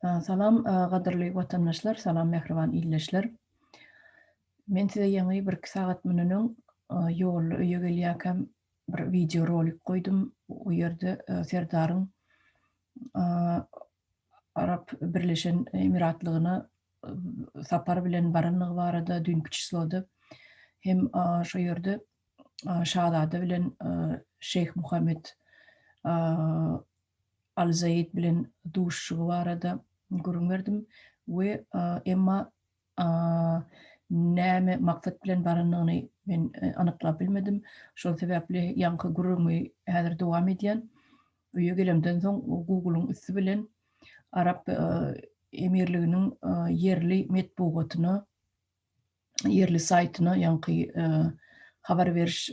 Salam gadyrly watandaşlar, salam mähriban ildeşler. Men size ýaňy bir-iki sagat mundan öň ýolda öýe gelýärkäm bir wideo rolik goýdum. O ýerde Serdaryň Arap Birleşen Emiratlygyna sapar bilen baranlygy barada düýnki çisloda hem şo ýerde şazada bilen Şeýh Muhammed Al Zaid bilen duşuşygy barada gürrüň berdim we emma näme maksat bilen baranyny men anyklap bilmedim. Şol sebäpli ýaňky gürrüňi häzir dowam edýän. Öýe gelemden soň Google-yň üsti bilen Arap Emirliginiň ýerli metbugatyna ýerli saýtyna, ýaňky habar beriş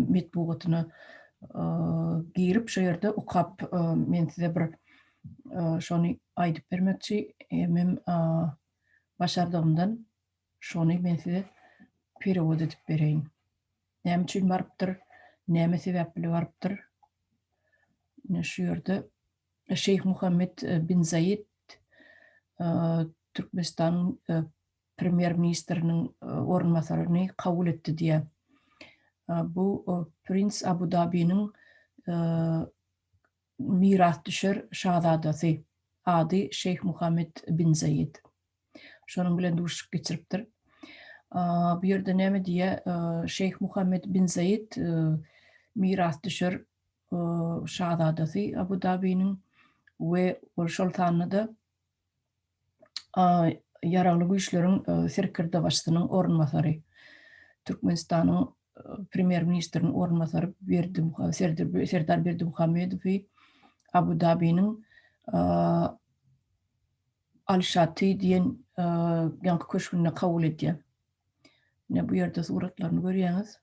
metbugatyna girip, şo ýerde okap, men size bir şony aýdyp bermekçi. Hemem başardygymdan şony men size perewod edip bereýin. Näme üçin barypdyr? Näme sebäp bile barypdyr? Ine şu ýerde Şeýh Muhammed bin Zaid Türkmenistanyň premýer-ministriniň orunbasaryny kabul etdi diýýär. Bu prins Abu-Dabiniň mirasdüşer şazadasy, ady Şeýh Muhammed bin Zaid. Şonuň bilen duşuşyk geçiripdir. Bu ýerde näme diýýär? Şeýh Muhammed bin Zaid mirasdüşer şazadasy Abu Dabiniň we ol şol sanda-da Ýaragly Güýçleriň serkerdebaşysynyň orunbasary, Türkmenistanyň Premýer-ministriniň orunbasary Serdar Berdimuhamedowy Abu Dabiniň Al-Şati diýen ýaňky köşgünde kabul edýär. Ine bu ýerde suratlaryny görýäňiz.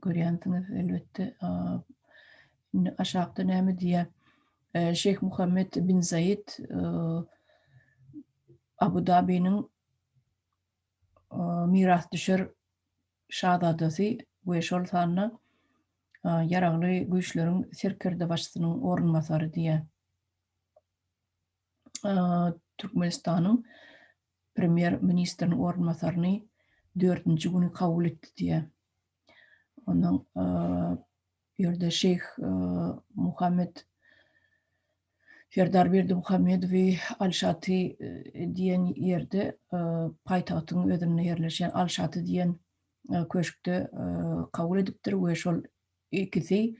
Görýänsiňiz elbetde. Indi aşakda näme diýýär? Şeýh Muhammed bin Zaid Abu Dabiniň mirasdüşer şazadasy we şol sanda Ýaragly Güýçleriň serkerdebaşysynyň orunbasary diýýär. Türkmenistanyň Premýer-ministriniň orunbasaryny dördünji güni kabul etdi diýýär. Ondan bu ýerde Şeýh Muhammed Serdar Berdimuhamedowy Al-Şaty diýen ýerde paýtagtyň özünde ýerleşýän Al-Şaty diýen köşkde kabul edipdir we şol ikisi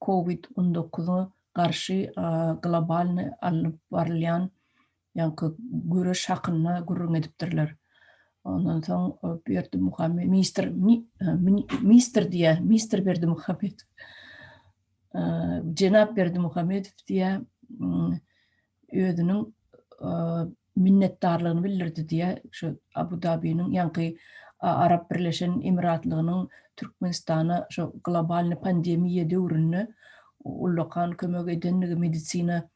Covid 19-a garşy globalny alnyp barylýan ýaňky göreş hakynda gürrüň edipdirler. Ondan soň Berdimuhamed ministr mister diýýär, mister Berdimuhamedow. Jenap Berdimuhamedow diýýär, özüniň minnetdarlygyny bildirdi diýýär. Şu Abu Dabiniň ýaňky Arap Birleşen Emiratlygynyň Türkmenistana şu globalny pandemiýa döwründe ullakan kömek edenligi medisina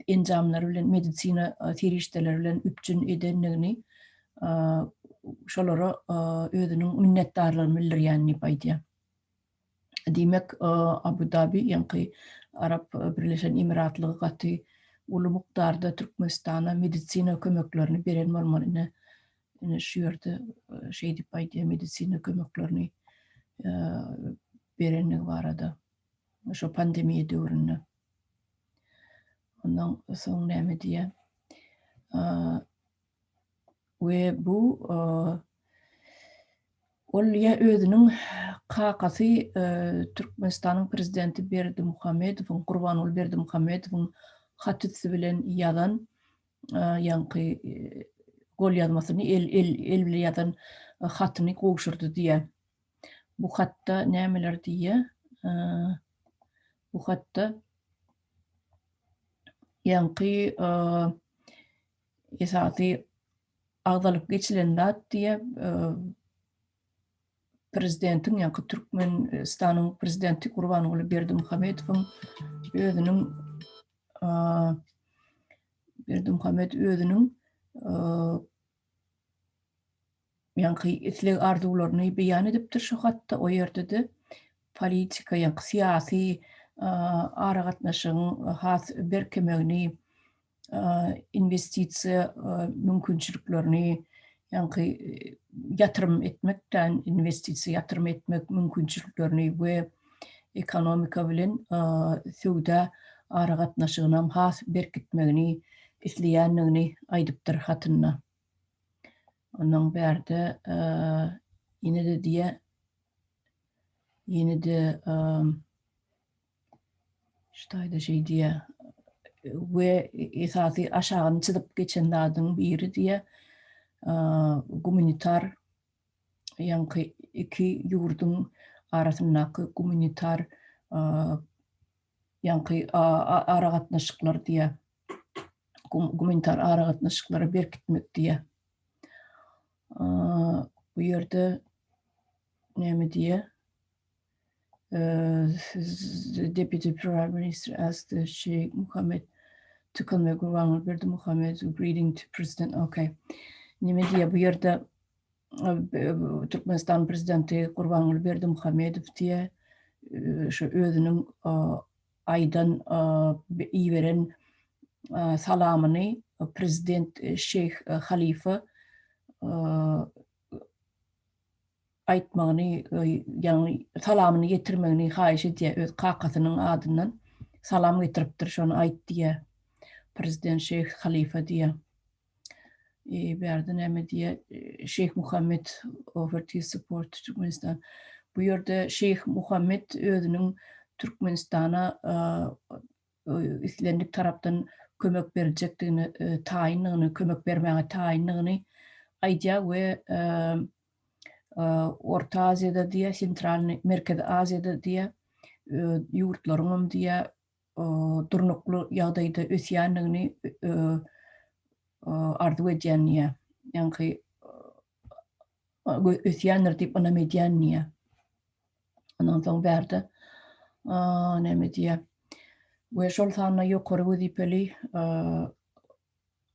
enjamlary bilen medisina serişdeleri bilen üpjün edenligini şolara özüniň minnetdarlygyny bildirýän diýip aýdýar. Diýmek, Abu Dabi, ýaňky Arap Birleşen Emiratlygy gaty uly mukdarda Türkmenistana medisina kömeklerini beren bolmaly. Ine, ine şu ýerde şeý diýip aýdýar, medisina kömeklerini berenligi barada. Şo pandemiýa döwründe. Ondan soň näme diýýär? We bu ol ýa özüniň kakasy Türkmenistanyň prezidenti Berdimuhamedowyň, Gurbanguly Berdimuhamedowyň hat üsti bilen ýazan ýaňky golýazmasyny el el el bilen ýazan hatyny gowşurdy diýýär. Bu hatda nämeler diýýär? Bu hatda ýaňky esasy agzalyp geçilen zat diýýär, prezidentiň, ýaňky Türkmenistanyň prezidenti Gurbanguly Berdimuhamedowyň özüniň Berdimuhamedow özüniň ýaňky isleg-arzuwlaryny beýan edipdir şu hatda. O ýerde-de politika, ýaňky syýasy Aragatnaşygyň has berkemegini, inwestisiýa mümkinçiliklerini, ýaňky ýatyrym etmekden, inwestisiýa ýatyrym etmek mümkinçiliklerini we ekonomika bilen söwda aragatnaşygynam has berkitmegini isleýändigini aýdypdyr hatynda. Ondan bärde ýene-de diýýär, ýene-de şu taýda şeý diýýär we esasy aşagyny çyzyp geçen zadyň biri diýýär, gumanitar ýaňky iki ýurduň arasyndaky gumanitar ýaňky aragatnaşyklar diýýär. Gumanitar aragatnaşyklary berkitmek diýýär. Bu ýerde näme diýýär? Deputy Prime Minister asked Sheikh Muhammad to convey Gurbanguly Berdimuhamed's greeting to President. Okay. Näme diýýär bu ýerde? Türkmenistan prezidenti Gurbanguly Berdimuhamedow diýe şu özüniň aýdan iberen salamyny prezident Şeýh Halifa aýtmagyny, ýagny salamyny ýetirmegini haýyş edýär öz kakasynyň adyndan salam getiripdir şony aýt diýýär prezident Şeýh Halifa diýýär. E, bärde näme diýýär? Şeýh Muhammed offered his support to Türkmenistan. Bu ýerde Şeýh Muhammed özüniň Türkmenistana islendik tarapdan kömek berjekdigini, taýyndygyny, kömek bermäge taýyndygyny aýdýar we Orta Aziýada diýýär, Sentralny, Merkezi Aziýada diýýär, ýurtlaryňam diýýär, durnukly ýagdaýda ösýändigini arzuw edýän diýýär. Ýaňky ösýändir diýip ynam edýän diýýär. Ondan soň bärde näme diýýär? We şol sanda ýokary wezipeli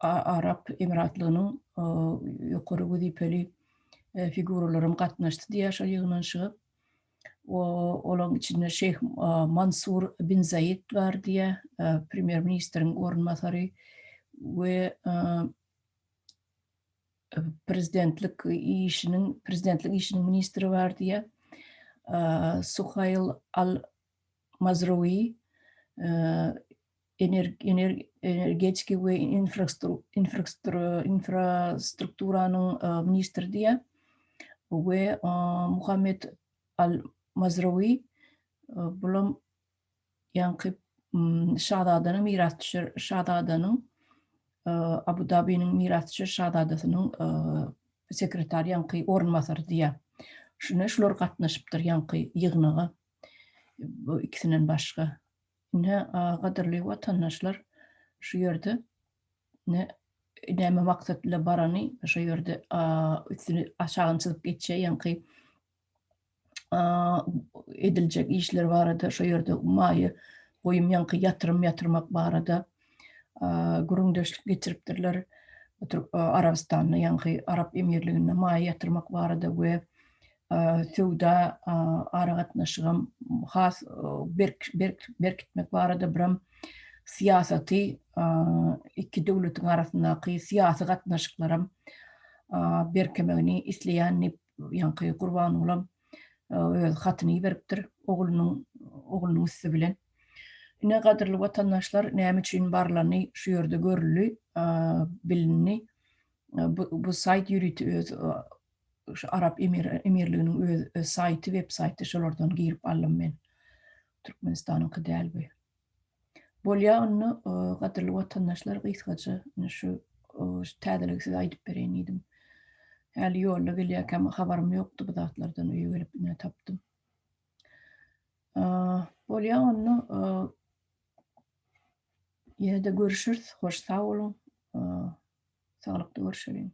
Arap Emiratlygynyň ýokary wezipeli figuralaram gatnaşdy diýýär şol ýygnanyşyga. Olaryň içinde Şeýh Mansur bin Zaid bar diýýär, premýer-ministriň orunbasary we prezidentlik işiniň prezidentlik işiniň ministri bar diýýär. Suhaýl Al Mazrui energetika we infrastrukturanyň ministri diýýär we Muhammed Al-Mazrawi bulam ýaňky şazadanyň mirasdüşer şazadanyň Abu-Dabiniň mirasdüşer şazadasynyň sekretary ýaňky orunbasary diýýär. Şuna şular gatnaşypdyr ýaňky ýygnaga. Bu ikisinden başga. Ine, gadyrly watandaşlar, şu ýerde ne näme maksat bilen barany şu ýerde üstüni aşagyny çyzyp geçýär, ýaňky ediljek işler barada şu ýerde maýa goýum ýaňky ýatyrym ýatyrmak barada gürrüňdeşlik geçiripdirler. Arabystanda ýaňky Arap Emirliginde maýa ýatyrmak barada we söwda aragatnaşygam has berk berk berkitmek barada biram syýasaty iki döwletiň arasyndaky syýasy gatnaşyklaram berkemegini isleýän diýip ýaňky Gurbangulam öz hatyny iberipdir oglunyň oglunyň üsti bilen. Ine gadyrly watandaşlar näme üçin barlany şu ýerde görüldi, bilindi. Bu, bu saýt ýörite öz şu Arap Emir, Emirliginiň öz, öz saýty, web saýty şolardan girip aldym men. Türkmenistanyňky däl bu. Bolýa onda gadyrly watandaşlar gysgaça şu şu täzeligi size aýdyp bereýin diýdim. Häli ýolda gelýärkäm habarym ýokdy bu zatlardan öýe gelip ine tapdym. Bolýa onda ýene-de görüşeris. Hoş sag boluň. Saglykda görüşeliň.